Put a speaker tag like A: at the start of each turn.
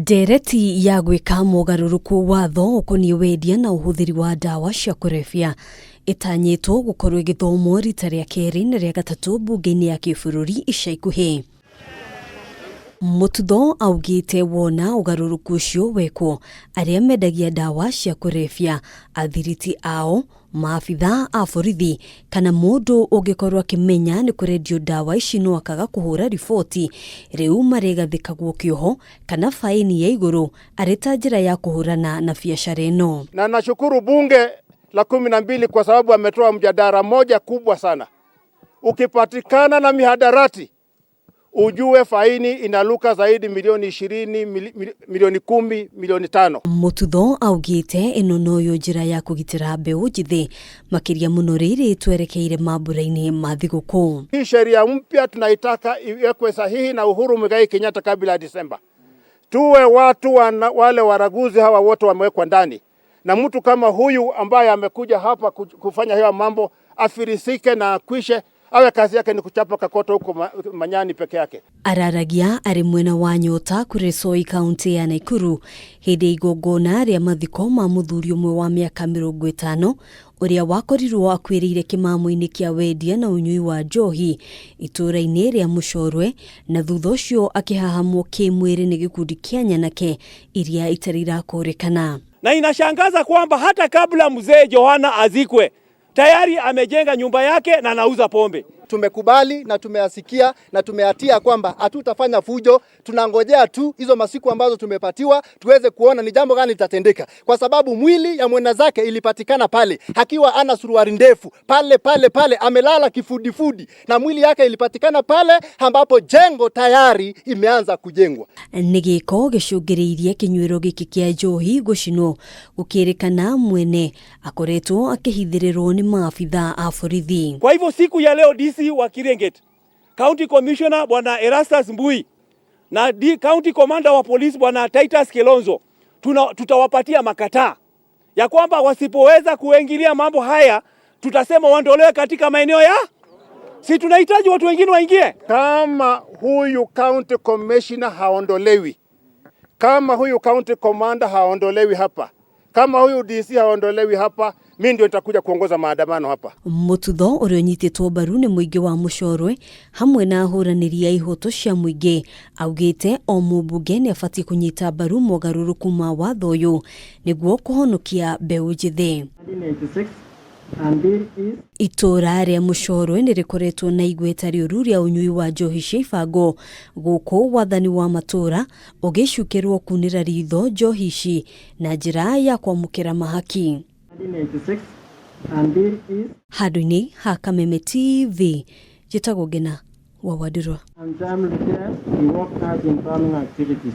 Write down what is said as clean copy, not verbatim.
A: Ndereti ya gwĩka mogarũrũku watho ũkoniĩ wendia na ũhũthĩri wa ndawa cia kũrebia ĩtanyĩtwo gũkorwo ĩgĩthomwo rita rĩa kerĩ na rĩa gatatũ mbunge-inĩ ya kĩbũrũri ica ikuhĩ. Mũtutho augĩte wona ũgarũrũku ũcio wekwo, arĩa mendagia ndawa cia kũrebia, athiriti ao, maabitha a borithi kana mũndũ ũngĩkorwo akĩmenya nĩ kũrendio ndawa ici no akaga kũhũra riboti, rĩu marĩgathĩkagwo kĩoho kana faini ya igũrũ arĩ ta njĩra ya kũhũrana na biacara ĩno.
B: Na nashukuru bunge la 12 kwa sababu ametoa mjadala moja kubwa sana. Ukipatikana na mihadarati ujue faini inaluka zaidi milioni 20, milioni 10, milioni 5.
A: Mututho augĩte ĩno noyo njĩra ya kũgitĩra mbeũ njĩthĩ makĩria mũno rĩrĩ twerekeire mambura-inĩ ma thigũkũ.
B: Hii sheria mpya tunaitaka iwekwe sahihi na Uhuru Muigai Kenyatta kabla ya Disemba. Tuwe watu wale waraguzi hawa wote wamewekwa ndani, na mtu kama huyu ambaye amekuja hapa kufanya hayo mambo afirisike na akwishe, awe kazi yake ni kuchapa kakoto huko manyani peke yake.
A: Araragia arĩ mwena wa Nyota Kuresoi kaunti ya Nakuru hĩndĩ ya igongona rĩa mathiko ma mũthuri ũmwe wa mĩaka 50 ũrĩa wakorirwo akuĩrĩire kĩmamo-inĩ kĩa wendia na ũnyui wa njohi itũũra-inĩ rĩa Mũcorwe, na thutha ũcio akĩhahamwo kĩmwĩrĩ nĩ gĩkundi kĩa nyanake iria itarĩ irakũrĩkana.
C: Na inashangaza kwamba hata kabla mzee Johana azikwe tayari amejenga nyumba yake na anauza pombe.
D: Tumekubali na tumeasikia na tumeatia kwamba hatutafanya fujo. Tunangojea tu hizo masiku ambazo tumepatiwa tuweze kuona ni jambo gani litatendeka, kwa sababu mwili ya mwenda zake ilipatikana pale akiwa ana suruali ndefu pale pale pale, amelala kifudifudi, na mwili yake ilipatikana pale ambapo jengo tayari imeanza kujengwa.
A: Nĩ gĩko gĩcũngĩrĩirie kĩnyuĩro gĩkĩ kĩa njohi gũcinwo, gũkĩrĩkana mwene akoretwo akĩhithĩrĩrwo nĩ maabitha a borithi.
C: Kwa hivyo siku ya leo DC wa Keringet, County Commissioner Bwana Erastus Mbui na County Commander wa polisi Bwana Titus Kilonzo, tutawapatia makataa ya kwamba wasipoweza kuingilia mambo haya tutasema waondolewe katika maeneo ya, si tunahitaji watu wengine waingie.
B: Kama huyu County Commissioner haondolewi, kama huyu County Commander haondolewi hapa, kama huyu DC haondolewi hapa, mimi ndio nitakuja kuongoza maandamano hapa.
A: Mututho ũrĩa ũnyitĩtwo mbaru nĩ mũingĩ wa Mũcorwe hamwe na ahũranĩri a ihoto cia mũingĩ augĩte o mũmbunge nĩ abatiĩ kũnyita mbaru mogarũrũku ma watho ũyũ nĩguo kũhonokia mbeũ njĩthĩ. Itũũra rĩa Mũcorwe nĩ rĩkoretwo na igweta rĩũru rĩa ũnyui wa njohi cia ibango, gũkũ wathani wa matũũra ũgĩcukĩrwo kunĩra ritho njohi ici na njĩra ya kwamũkĩra mahaki. Handũ-inĩ ha Kameme TV, njĩtagwo Ngina wa Wandirwa.
E: And time repair, he worked hard in farming activities.